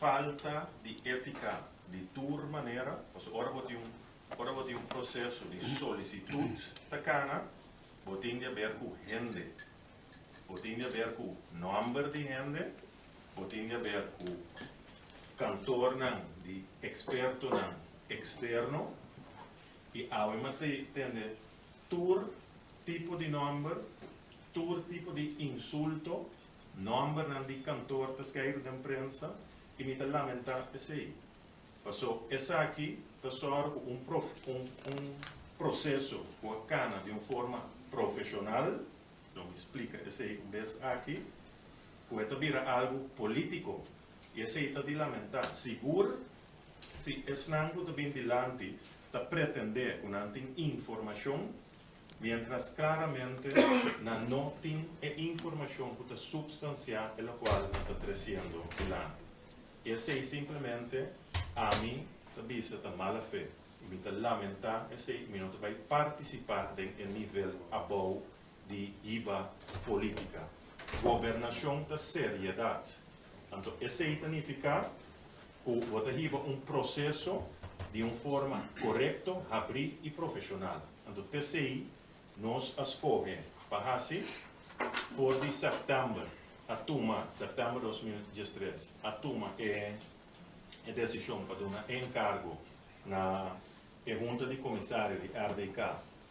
Falta di étika di tur manera, pasobra ora bo tin un ora bo tin un proseso di solisitut ta kana, bo tin di haber ku hende, bo tin di haber ku nòmber di hende, bo tin di haber ku kantornan di ekspertonan eksterno i awe mi a tende tur tipo di nòmber, tur tipo di insulto. Nòmbernan di kantor ta skeiru den prensa i mi ta lamentá esei. Pasó esaki ta sòru ku un un un proseso ku a kana di un forma profeshonal, lo mi splika esei un bes aki, ku e ta bira algu polítiko i esei ta di lamentá. Sigur si esnan ku ta bin dilanti ta pretendé ku nan tin informashon, Mientras claramente nan no tin e informacion cu ta substancia e locual nan ta treciendo dilanti. Esey simplemente ami ta bisa ta mala fe y mi ta lamenta esey y mi no ta bay participa den e nivel abou di hiba politica. Gobernacion ta seriedad. Anto esey ta nifica cu bo ta hiba un proceso di un forma corecto, habri y profesional. Anto t'esei nos a skohe pa hasi. For di sèptèmber a tuma, sèptèmber 2013, a tuma e e desishon pa duna e enkargo na e Hunta di Komisario di RDK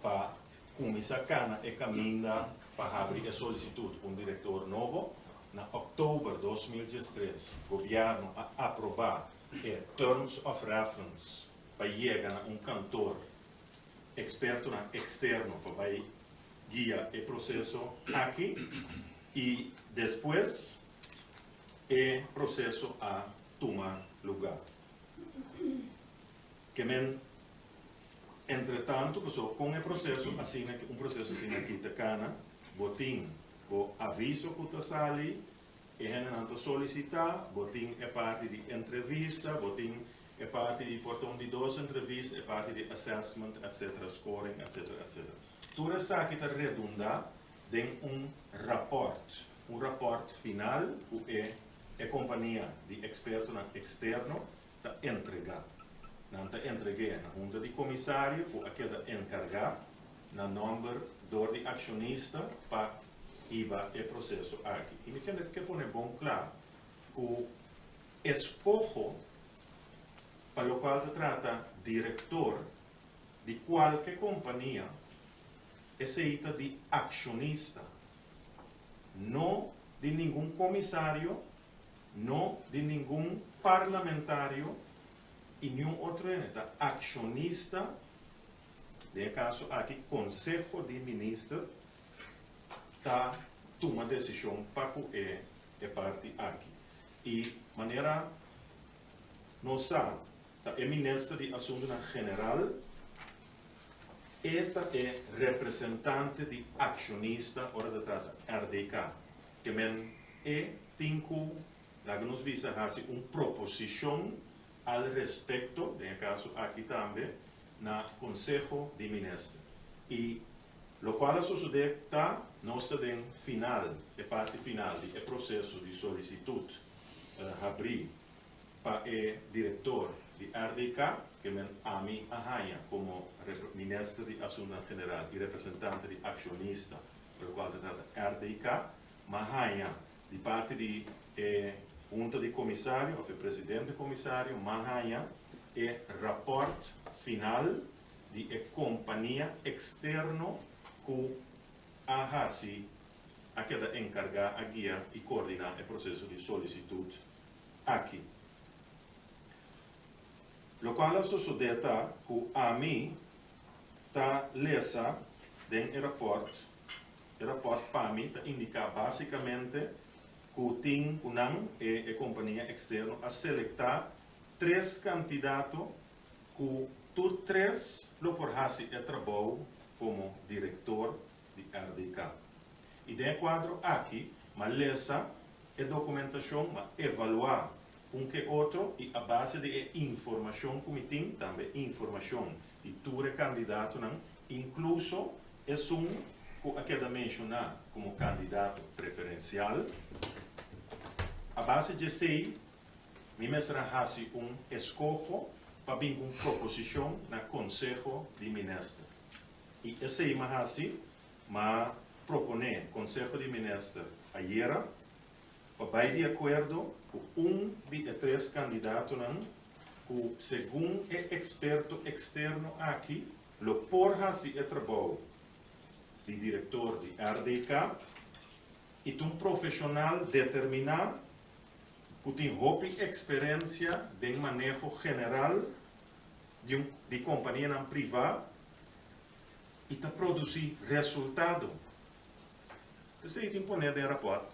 pa kuminsá kana e kaminda pa habri e solisitut pa un direktor nobo. Na òktober 2013 gobièrnu a aprobá e Terms of Reference pa yega na un kantor ekspertonan eksterno pa bai guia e proseso aki i despues e proseso a tuma lugá. Ke men entretantu pasobra kon e proseso asina un proseso asina aki ta kana, bo tin bo aviso ku ta sali, e hendenan ta solisitá, bo tin e parti di entrevista, bo tin e parti di por ta un di dos entrevista, e parti di assessment etc. Scoring etc. Etc. Tur esaki ta redunda den un raport, un raport final ku e e kompania di ekspertonan eksterno ta entregá. Nan ta entreg'é na hunta di komisario ku a keda enkargá na nòmber dor di akshonista pa hiba e proseso aki. I mi kende ke pone bon kla ku eskoho pa lokual ta trata direktor di kualke kompania, esei ta di akshonista, no di ningun komisario, no di ningun parlamentario i niun otro hende. Ta akshonista, den e kaso aki Konseho di Minister ta tuma desishon pa ku e e parti aki. I manera nos sa, ta e Minister di Asuntunan General, e ta e representante di akshonista ora ta trata RDK. Ke men e tin ku, laga nos bisa, hasi un proposishon al respekto, den e kaso aki tambe, na Konseho di Minister. I lokual a sosodé ta, nos ta den final, e parti final di e proseso di solisitut habrí pa e direktor di RDK, ke men ami a haña komo Minister di Asuntunan General i representante di akshonista pa lokual ta trata RDK, m'a haña di parti di e Hunta di Komisario òf e Presidente Komisario, m'a haña e rapòrt final di e kompania eksterno ku a hasi, a keda enkargá a guia i koordiná e proseso di solisitut aki. Lokual a sosodé ta ku ami ta lesa den e rapòrt, e rapòrt pa mi ta indiká básikamente ku tin ku nan, e kompania eksterno, a selektá tres kandidato ku tur tres lo por hasi e trabou komo direktor di RDK. I den e kuadro aki m'a lesa e dokumentashon, m'a evaluá un ke otro i a base di e informashon ku mi tin, tambe informashon di tur e kandidatonan, inkluso esun ku a keda menshoná komo kandidato preferensial, a base djesei. Mi mester a hasi un eskoho pa bin ku un proposishon na Konseho di Minister. I esei m'a hasi, m'a proponé Konseho di Minister ayera pa bai di akuerdo ku un di e tres kandidatonan ku segun e eksperto eksterno aki lo por hasi e trabou di direktor di RDK i ta un profeshonal determiná ku tin hopi eksperensia den maneho general di un di kompanianan privá i ta produsí resultado. Esei tin poné den rapòrt.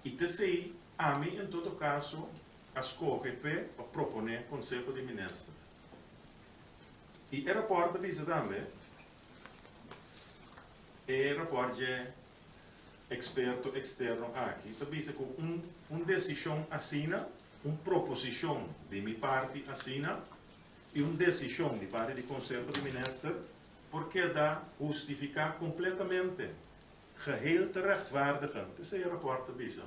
I t'esei ami en todo kaso a skohe p'e pa proponé Konseho di Minister. I e rapòrt ta bisa tambe, e rapòrt dje eksperto eksterno aki ta bisa ku un un desishon asina, un proposishon di mi parti asina i un desishon di parti di Konseho di Minister por keda hustifiká kompletamente, geheel te rechtvaardigen, t'esei e rapòrt ta bisa.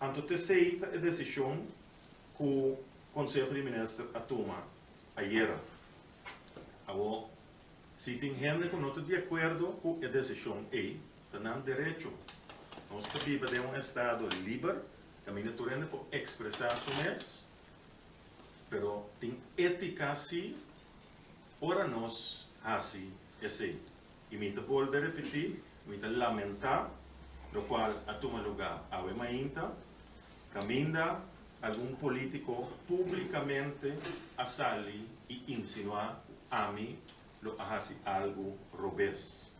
Anto t'esei ta e desishon ku Konseho di Minister a tuma ayera. Awor, si tin hende ku no ta di akuerdo ku e desishon ei, ta nan derecho. Nos ta biba den un estado liber kaminda tur hende por ekspresá su mes, pero tin étika si ora nos hasi esei. I mi ta bolbe repití, mi ta lamentá lokual a tuma lugá awe mainta, kaminda algun polítiko públikamente a sali i insinuá ku ami lo a hasi algu robes.